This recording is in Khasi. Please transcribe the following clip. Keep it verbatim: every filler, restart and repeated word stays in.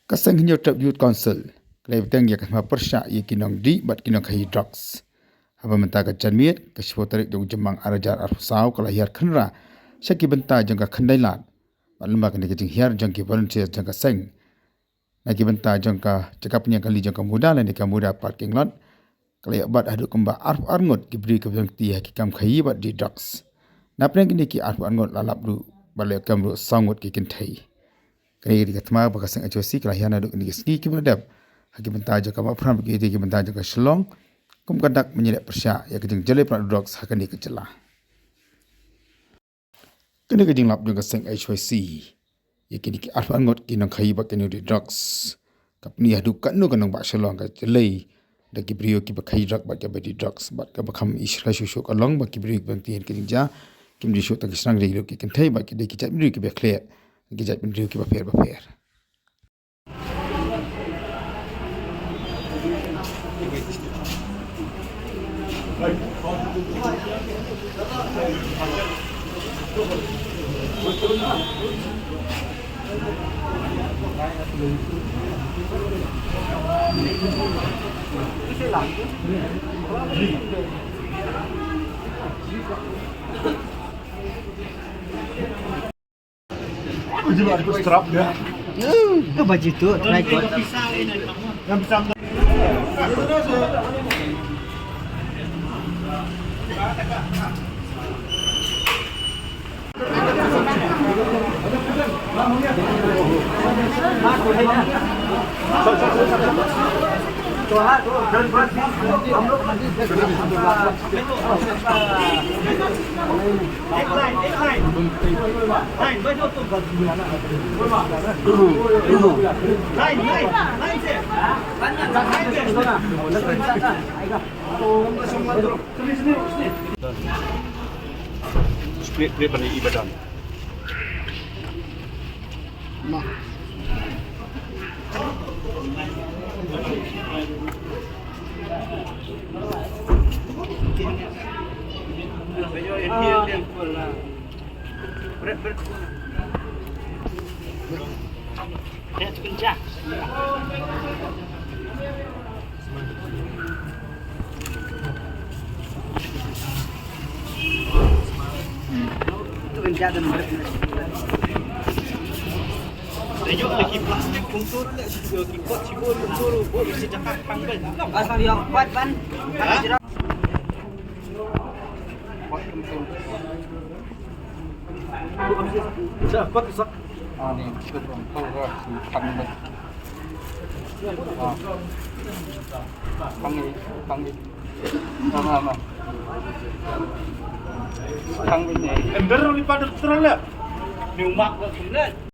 Ka seng Hynñiewtrep Youth Council ka la ïa bteng ïa ka thma pyrshah ïa ki nongdih bad ki nongkhaïi drugs. Haba mynta ka janmiet, ka shiphew tarik jong u Jymmang ar hajar arphew saw, ka la hiar khynra sha ki bynta jong ka Khyndailad. Bad lyngba kane ka jinghiar jong ki volunteer jong ka seng, na ki bynta jong ka jaka pynïaid kali jong ka MUDA lane ka MUDA parking lot, ka la ïoh bat haduh kumba arphew ar ngut ki briew kiba jongti ha ki kam khaïi bad dih drugs. Napdeng kine ki arphew ar ngut la lap ruh ba la ïoh kem ruh saw ngut ki kynthei. Kane ka dei ka thma ba ka seng H Y C ka la hiar naduh kine ki sngi kiba la dep ha ki bynta jong ka Mawphran bad ki bynta jong ka Shillong, kum ka dak ban ïaleh pyrshah ïa ka jingjylli pynïaid drugs ha kane ka jylla. Kane ka jinglap jong ka seng H Y C ïa kine ki arphew ar ngut ki nongkhaïi bad ki nongdih drugs, ka pyni haduh katno ka nongbah Shillong ka jyllei da ki briew kiba khaïi drug bad kiba dih drugs, bad kaba kham isynei shuh shuh ka long ba ki briew kiba ktien ka jingjia kim dei shuh tang ki shynrang, dei ruh ki kynthei bad ki dei ki jaitbynriew kiba khleh, ki jaitbynriew kiba pher bapher. Ke baju tu, try kot. Split, split bani ibadan. Asal yang kuat, Pan. Ember ni pada terang lah. Ni umak buat kumlah.